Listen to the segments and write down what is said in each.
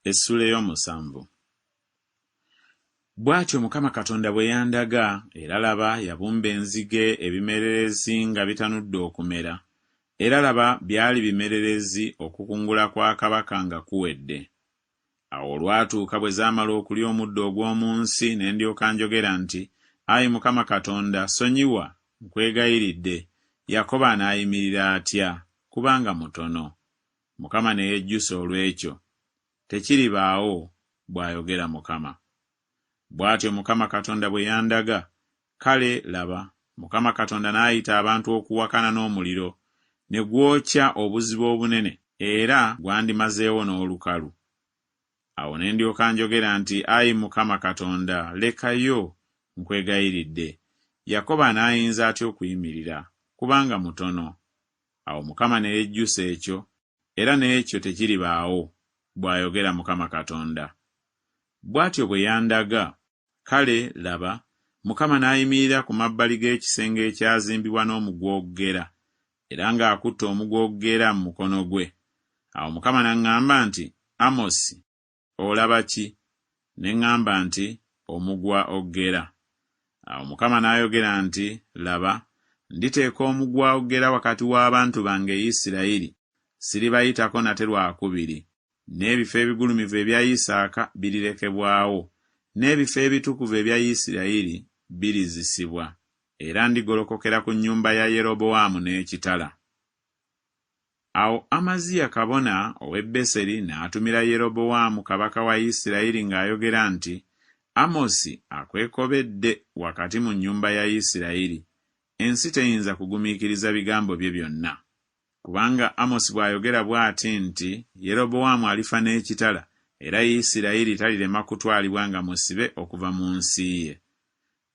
Essuula ey'omusanvu. Bw'atyo Mukama Katonda bwe yandaga, era laba, yabumba enzige ebimererezi nga bitanudde okumera, era laba, byali bimererezi okukungula kwa kabaka nga kuwedde. Awo olwatuuka bwe zaamala okulya omuddo ogw'omu nsi ne ndyoka njogera nti, Ayi Mukama Katonda, sonyiwa, nkwegayiridde, Yakobo anaayimirira atya? Kubanga mutono. Mukama ne yejjusa olw'ekyo. Tekiribaawo, bw'ayogera Mukama. Bw'atyo Mukama Katonda bwe yandaga, kale, laba, Mukama Katonda n'ayita abantu okuwakana n'omuliro, ne gwokya obuziba obunene, era gwandimazeewo n'olukalu. Awo ne ndyoka njogera nti, Ayi Mukama Katonda, lekayo, nkwegayiridde. Yakobo anaayinza atya okuyimirira? Kubanga mutono. Awo Mukama ne yejjusa ekyo, era n'ekyo tekiribaawo, bw'ayogera Mukama Katonda. Bw'atyo bwe yandaga, kale, laba, Mukama n'ayimirira ku mabbali g'ekisenge ekyazimbibwa n'omuguwa ogugera, era ng'akutte omuguwa ogugera mu mukono gwe. Awo Mukama n'aŋŋamba nti, Amosi, Olaba ki? Ne ŋŋamba nti, Omuguwa ogugera. Awo Mukama n'ayogera nti, Laba, nditeeka omuguwa ogugera wakati w'abantu bange Isirayiri, siribayitako nate lwa kubiri. N'ebifo ebigulumivu ebya Isaaka birirekebwawo, n'ebifo ebitukuvu ebya Isirayiri birizisibwa, era ndigolokokera ku nnyumba ya Yerobowaamu n'ekitala. Awo Amaziya kabona ow'e Beseri n'atumira Yerobowaamu kabaka wa Isirayiri ng'ayogera nti, Amosi akwekobedde wakati mu nnyumba ya Isirayiri, ensi teyinza kugumiikiriza bigambo bye byonna. Kubanga Amosi bw'ayogera bw'ati nti, Yerobowaamu alifa n'ekitala, era Isirayiri talirema kutwalibwa nga musibe okuva mu nsi ye.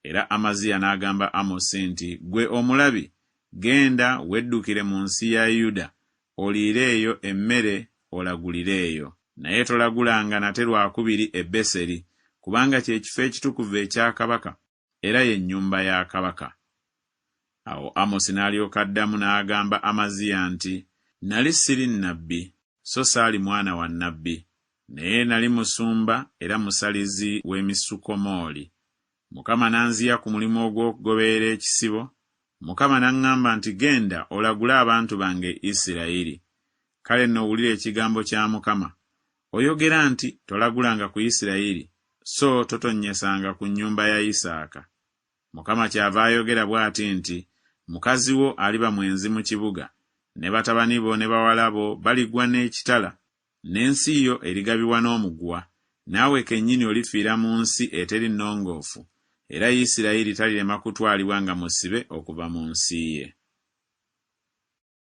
Era Amaziya n'agamba Amosi nti, Ggwe omulabi, genda weddukire mu nsi ya Yuda, oliire eyo emmere, olagulire eyo. Naye tolagulanga nate lwa kubiri e Beseri, kubanga kye kifo ekitukuvu ekya kabaka, era ye nnyumba ya kabaka. Awo Amosi n'alyoka addamu n'agamba Amaziya nti, Nali siri nnabbi, so saali mwana wa nnabbi, naye nali musumba era musalizi w'emisukomooli. Mukama n'anziya ku mulimu ogw'okugoberera ekisibo, Mukama n'aŋŋamba nti, Genda olagule abantu bange Isirayiri. Kale nno wulira ekigambo kya Mukama. Oyogera nti, Tolagulanga ku Isirayiri, so totonnyesanga ku nnyumba ya Isaaka. Mukama kyava ayogera bw'ati nti, Mukazi wo aliba mwenzi mu kibuga, ne batabani bo ne bawala bo baligwa n'ekitala, n'ensi yo erigabibwa n'omuguwa, naawe kennyini olifiira mu nsi eteri nnongoofu, era Isirayiri talirema kutwalibwa nga musibe okuva mu nsi ye.